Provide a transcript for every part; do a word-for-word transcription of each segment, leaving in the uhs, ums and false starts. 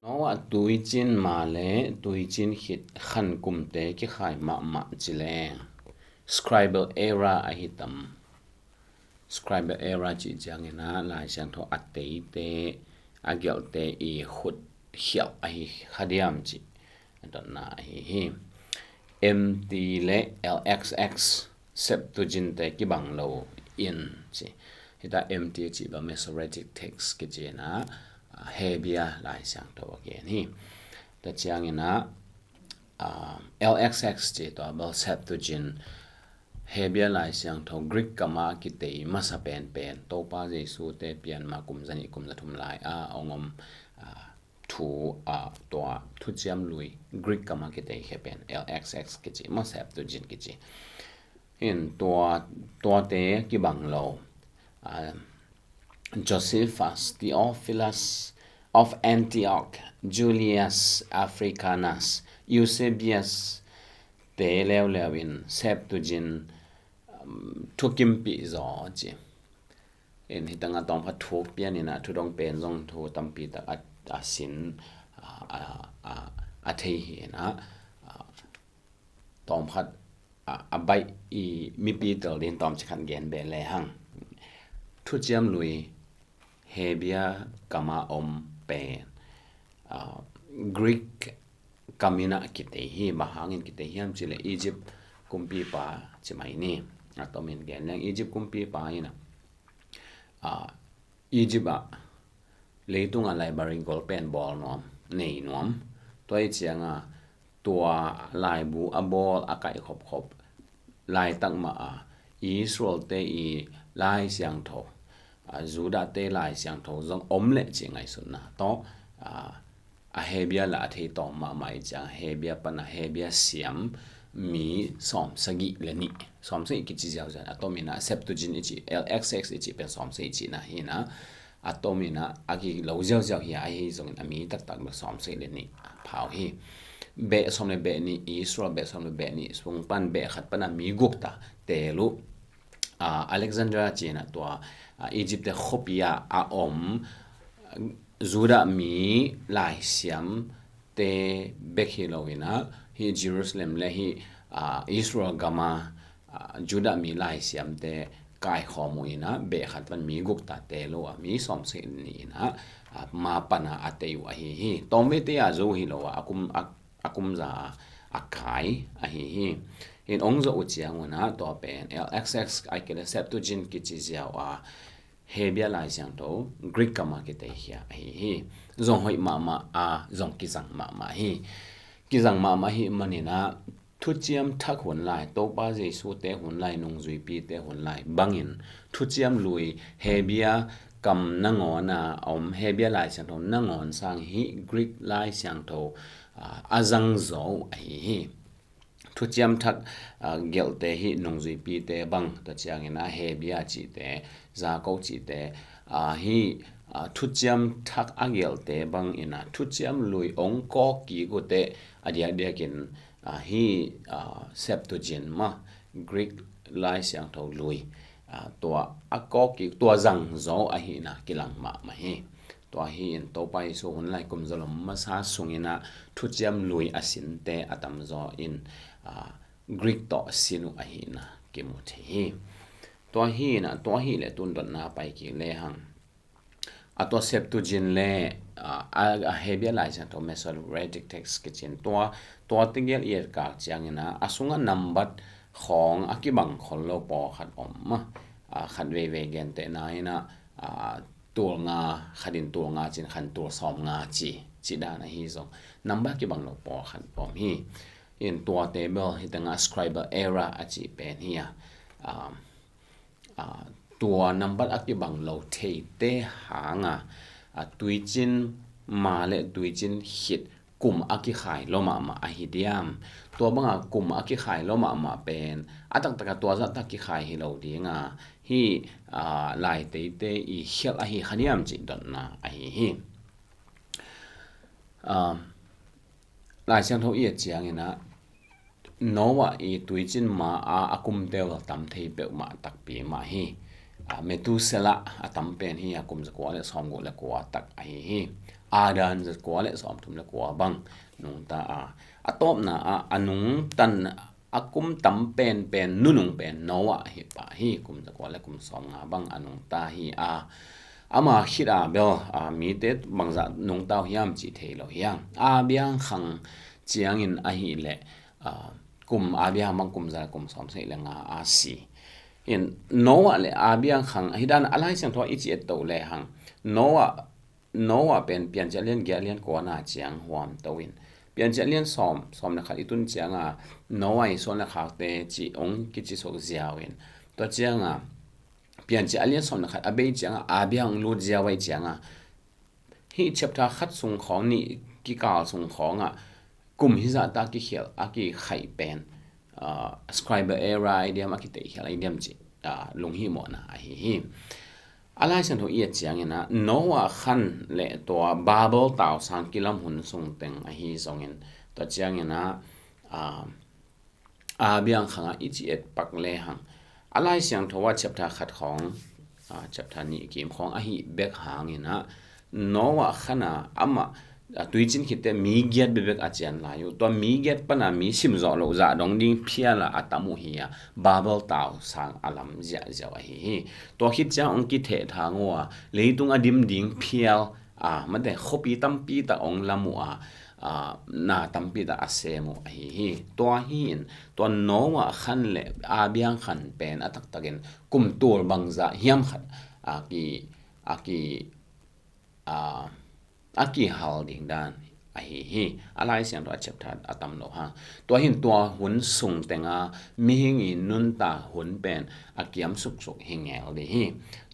Noah tuicin ma le tuicin khit khan kumte kikhai mahmah ci leng, scribal error ahi tam? Scribal error cih ciangin ah Lai Siangtho a teite, a gelhte i khut khialh ahi kha diam cih a dotna ahi hi. M T le L X X Septuagint te kibang lo in ci. Hita M T cih bang Masoretic text kici in ah, Hebia Lai Siangtho a gen hi. Tua ciangin ah, ah, L X X cih tua bel Septuagint, Hebia Lai Siangtho Greek kam a kitei masa penpen, Topa Jesu te pian ma kum zanih kum zathum lai a hong om, ah, thu, ah, tua thuciam lui Greek kam a kitei khia pen L X X kici ma, Septuagint kici. In tua, tuate kibang lo, ah, Josephus, Theophilus of Antioch, Julius Africanus, Eusebius te leuleu in Septuagint, um, thukimpih zaw ci. In hitang a tawmkhat thuk pian in ah thudong pen zong thu tampi tak a, a sin, a, a, a, a thei hi in ah, a, tawmkhat, a, a baih i mipi tel din tawmcik khat gen beh le hang. Thuciam lui Hebia kam a om pen, a, Greek kam in ah kitei hi. Bang hangin kitei hiam cih leh Egypt kumpipa ci mai ni. A tomin gen leng Egypt kumpipa in ah, a, Egypt ah leitung a library golpen bawl nuam, nei nuam. Tua i ciang a tua laibu a bawl a kaih khopkhop laitak mah a Israel te i Lai Siangtho, a, Judah te Lai Siangtho zong om leh cih ngaihsutna tawh, a, a Hebia la a thei tawm mahmah i ciang Hebia pan a Hebia siam mi sawmsagih le nih, sawmsagih kici ziauziau, a tomin ah Septuagint i ci, L X X i ci pen sawmsagih cihna hi in ah, a tomin ah a kilo ziauziau hi a, ahi zongin a mi taktak bel sawmsagih le nih phau hi. Beh sawm le beh nih, Israel beh sawm le beh nih sung pan beh khat pan a mi guk ta teel uh, a, Alexandria ci in ah tua, a, Egypt te khuapi ah a om Judah mi laisiam te bek hi lo in ah, hi Jerusalem le hi, a, Israel gam a, a, Judah mi laisiam te kaikhawm uh in ah beh khat pan mi guk ta teel uh a, mi sawmsagih le nih in ah, a, ma pan a a tei uh ahi hi. Tawmvei te a zo hi lo a, a kum, a, a kum za a, a kai ahi hi. In hong zawh uh ciang un ah tua pen L X X ahih kei leh Septuagint kici ziau a, Hebia Lai Siangtho Greek kam a kitei khia ahi hi. Zong hoih mahmah a, zong kizang mahmah hi. Kizang mahmah hi manin ah thuciam thak hun lai, Topa Jesu te hun lai, nungzuipi te hun lai bangin thuciam lui Hebia kam nangawn a om, Hebia Lai Siangtho nangawn sang hi Greek Lai Siangtho, a, a zang zaw uh ahi hi. Thuciam thak, a, gelhte hi nungzuipi te bang, tua ciangin ah Hebia cihte, Jakob cihte, a, hi, a, thuciam thak a gelhte bang in ah thuciam lui hong kawk kik uh teh a diakdiakin, a, hi, a, Septuagint mah, Greek Lai Siangtho lui, a, tua a kawk kik, tua zang zaw ahihna kilang mahmah hi. Tua hi in Topa Jesu hun lai kum zalom masa sungin ah thuciam lui a sinte a tamzaw in, a, Greek tawh sin uh ahihna kimu thei hi. Tua hi in ah, tua hi leh tun dotna pai kik le hang. A tua Septuagint le, a, a, a Hebia Lai Siangtho Masoretic text kicin tua, tua tegel i etkak ciangin ah, a sungah nambat khawng a kibang khol lo pawlkhat om mah. A, khat veivei gentehna in ah, a, tul nga, khat in tul nga cin, khat in tul sawm nga ci, ci dan ahi zong nambat kibang lo pawlkhat om hi. In tua table hi tengah scribal error a ci pen hi a, a, a, tua nambat a kibang lo theite hanga, a, tuicin ma le tuicin khit kum a kikhai lo mahmah ahi diam? Tua banga kum a kikhai lo mahmah pen a taktaka tua zahtak kikhai hi lo dinga, hi, a, lai teite i khialh ahi kha diam cih dotna ahi hi. A, Lai Siangtho i et ciangin ah Noah i tuicin ma a a kumte uh tam thei peuhmah takpi mah hi. A, Methuselah a tam pen hi a, kum zakua le sawmguk le kua tak ahi hi. Aa dan za kua le sawmthum le kua bang nungta a, a tawpna ah a nungtan a kum tam penpen nunung pen Noah hi pah hi. Kum za kua le kum sawmnga bang a nungta hi a, ama khit a bel a mite bangzah nungta uh hiam cih thei lo hi hang. Aa biang khang ciangin ahih leh a, kum aa biang bang kum za le kum sawmsagih le nga a si. In Noah le aa biang khang ahi dan a Lai Siangtho i ci et to le hang Noah Noah pen Piancil a lian giat a lian kua na ciang huam to in, Piancil a lian sawm, sawm le khat i tun cianga Noah i suan le khakte ci ong kici sok ziau in, tua cianga Piancil a lian sawm le khat a bei cianga aa biang lut ziau ai cianga, hih chapter khat sung khawng nih kikal sung khawngah kum hizahta kikhial a kikhaih pen, ah, scribal error ai diam, a kiteihkhial ai diam cih, ah, lunghimawhna ahi hi. A Lai Siangtho i et ciangin ah Noah khan le tua Babel tausang kilam hun sung teng ahi zongin, tua ciangin ah, ah, aa biang khangah i ci et pak le hang a Lai Siangtho ah chapter khat khawng, ah, chapter nih kim khawng ahi bek hangin ah Noah khan a amah, ah, tuicin khitte mi giat bekbek a cian lai uh. Tua mi giat pana mi sim zawh loh zah dong ding phial a a tam uh hi a, Babel tausang a lam ziahziau ahi hi. Tua khit ciang ong kitheh thang uh a, leitung a dim ding phial, a, mate, khuapi tampi tak ong lam uh a, a, na tampi tak a sem uh ahi hi. Tua hi in tua Noah khan le aa biang khan pen a taktakin kum tul bangzah hiam khat a ki, a ki, a, a kihal ding dan ahi hi. A Lai Siangtho a chapter a tam lo hang. Tua hi in tua hun sung tenga mihing i nuntak hun pen a kiam suksuk hi ngel ding hi.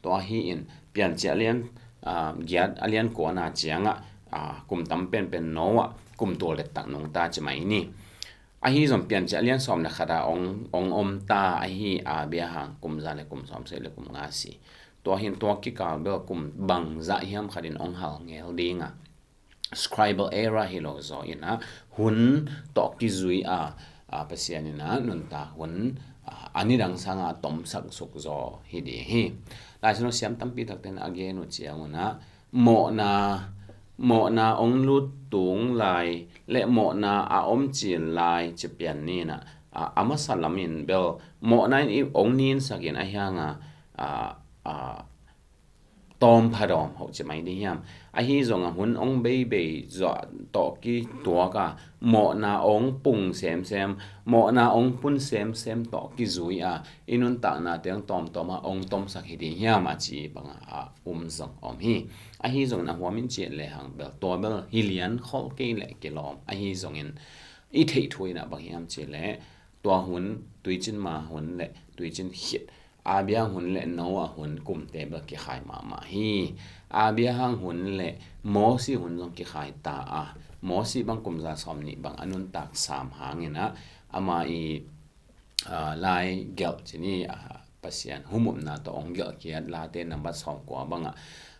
Tua hi in Piancil a lian, ah, giat a lian kua na ciangah, ah, kum tam penpen Noah kum tul le tak nungta ci mai ni. Ahi zong Piancil a lian sawm le khat a ong, ong om ta ahi aa biang khang kum za le kum sawmsagih le kum nga si. Tua hi in tua kikal bel kum bangzah hiam khat in ong hal ngel ding a, scribal error hi lo zaw in ah hun tawh kizui a, a, Pasian in ah nuntak hun, a, a nidang sangah a tomsak suk zaw hi ding hi. Lai Siangtho siam tampi takte in a gen uh ciang un ah mawhna, mawhna ong lut tung lai le mawhna a om cil lai ci pian ni in ah, a, a masa lam in bel mawhna in i ong ninsak in ahi hang a, a, a, tawm phadawm hoh ci mai ding hiam. Ahi zongah hun ong beibei zawh tawh kituak a, mawhna ong pung semsem, mawhna ong pun semsem tawh kizui a, i nuntakna teng tawmtawm a ong tomsak hi ding hiam a ci bangah a um zong om hi. Ahi zongin a huamin ciat le hang bel tua bel hi lian khol kei le kilawm. Ahi zongin i theih thu in ah bang hiam ci le tua hun tuicin ma hun le tuicin khit aa biang hun le Noah hun kumte bel kikhai mahmah hi. Aa biang khang hun le Mosi hun zong kikhai ta a, Mosi bang kum za sawm nih bang a nuntak sam hangin ah ama i, ah, lai gelh ci ni, ah, Pasian humupna tawh ong gelh kiat Late nambat sawm kua bangah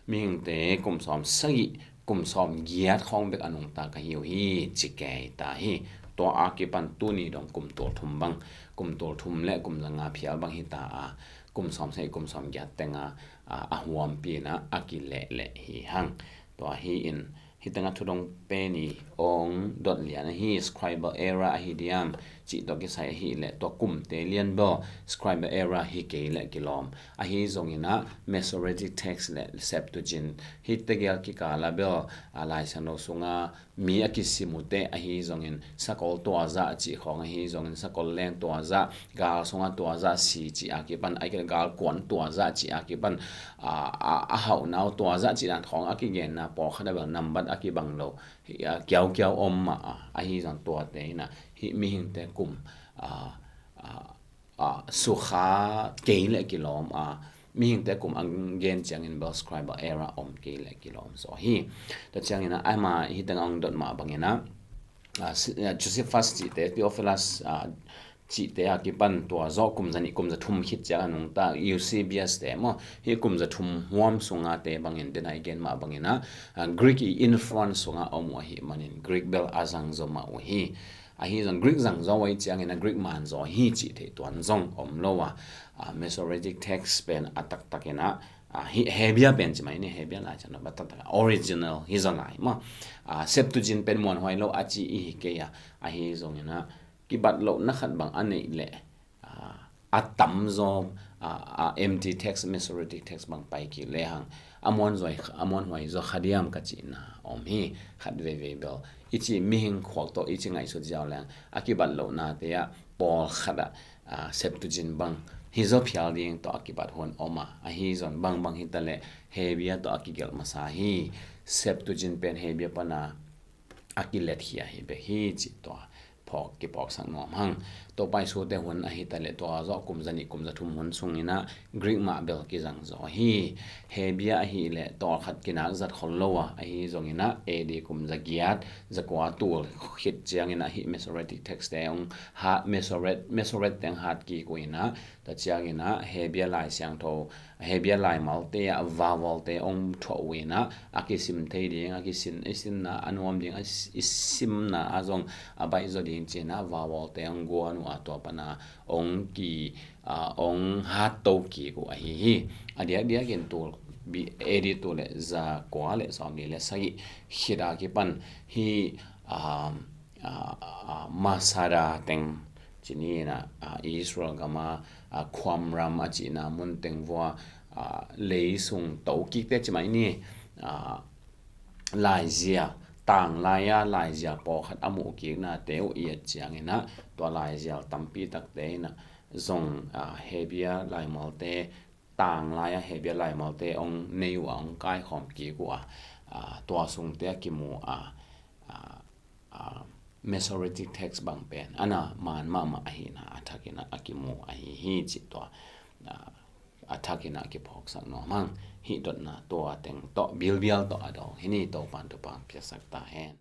mihingte kum sawm sagih kum sawm giat khawng bek a nungta ka hi uh hi ci kei ta hi. Tua a kipan tuni dong kum tul thum bang, kum tul thum le kum za nga phial bang hi ta a, kum sawm sagih kum sawm giat tenga, a, a huampi in ah a kilehleh hi hang. Tua hi in hi tengah thudong pen i ong dot lian ahi, scribal error ahi diam cih tawh kisai ahi le tua kumte lian bel scribal error hi kei le kilawm. Ahi zongin ah Masoretic text le Septuagint hi tegel kikal a bel, a, Lai Siangtho sunga mi a kisim uh teh ahi zongin sakol tuazah cih khawng ahi zongin sakol leng tuazah, gal sunga tuazah si cih a kipan, a kipan gal kuan tuazah cih a kipan, a, a, a hauhnau tuazah cih dan khawng a kigenna pawlkhat a bel nambat a kibang lo, hi, a, kiaukiau om mah a, ahi zong tuate in ah hih mihingte kum, a, a, a, sukha kei le kilawm a, mihingte kum a gen ciangin bel scribal error om kei le kilawm zaw hi. Tua ciangin ah ama hi tengah ong dot mah bangin ah, a, si-, a, Josephus cihte, Theophilus, a, cihte a kipan tua zawh kum za nih kum za thum khit ciang a nungta Eusebius te maw, hih kum za thum huam sunga te bangin den a i gen mah bangin ah, a, Greek i influence sunga om uh ahih manin Greek bel a zang zaw mah uh hi. Ahi zong Greek zang zaw uh ahih ciangin a Greek man zaw hi cih theih tuan zong om lo a, a, Masoretic text pen a taktak in ah, a, hi, Hebia pen ci mai ni, Hebia Lai Siangtho bang taktak a original hi zaw lai maw. A, Septuagint pen muanhuai lo a ci i hi kei a, ahi zongin ah kibat lohna khat bang a neih leh, a, a tamzaw, a, a empty text, Masoretic text bang pai kik lehang a muanhuai, a muanhuai zaw kha diam ka cihna om hi. Khat veivei bel i ci mihing khuak tawh i ci ngaihsut ziau leng a kibat lohnate ah pawlkhat ah, a, Septuagint bang hi zaw phial ding tawh a kibat hun om a, ahi zong bangbang hi ta leh Hebia tawh a kigelh masa hi. Septuagint pen Hebia pana a kiletkhia hi bek hi cih tua phawk, kiphawksak nuam hang. Tua paisute hun ahi ta leh tua zawh kum zanih kum zathum hun sungin ah Greek mah bel kizang zaw hi. Hebia ahih leh tawlkhat kinak zat khol lo a, ahi zongin ah A D kum zagiat zakua tul khit ciangin ah hih Masoretic text te hong hat, Masoret, Masoret te hong hat kik uh in ah, tua ciangin ah Hebia Lai Siangtho, Hebia laimalte ah vawlvalte hong thuah uh in ah, a kisim thei ding, a kisin, i sinna a nuam ding, a s-, i simna a zong a baih zaw ding ci-in ah vawlvalte hong guan uh a, tua pana hong ki, a, hong hatto kik uh ahi hi. A diakdiakin tul, bi, A D tul leh zakua leh sawmli leh sagih khit a kipan hi, a, a, a, Masada teng ci ni in ah, a, Israel gam a, a, Qumran a cihna mun teng vua, a, lei sung to kikte ci mai ni, a, laizia, tanglai a laizia pawlkhat a muh kiknate uh i et ciangin ah tua laizial tampi takte in ah zong, a, Hebia laimalte, tanglai a Hebia laimalte hong nei uh a, hong kaikhawm kik uh a, a, tua sungte a kimu a, a, a, Masoretic text bang pen a na man mahmah ahihna a thakin ah a kimu ahi hi cih tua, a, a thakin ah kiphawksak nuam hang. Hih dotna tua teng tawh bilbial tawh a dawng hi ni. Topan thupha piaksak ta hen.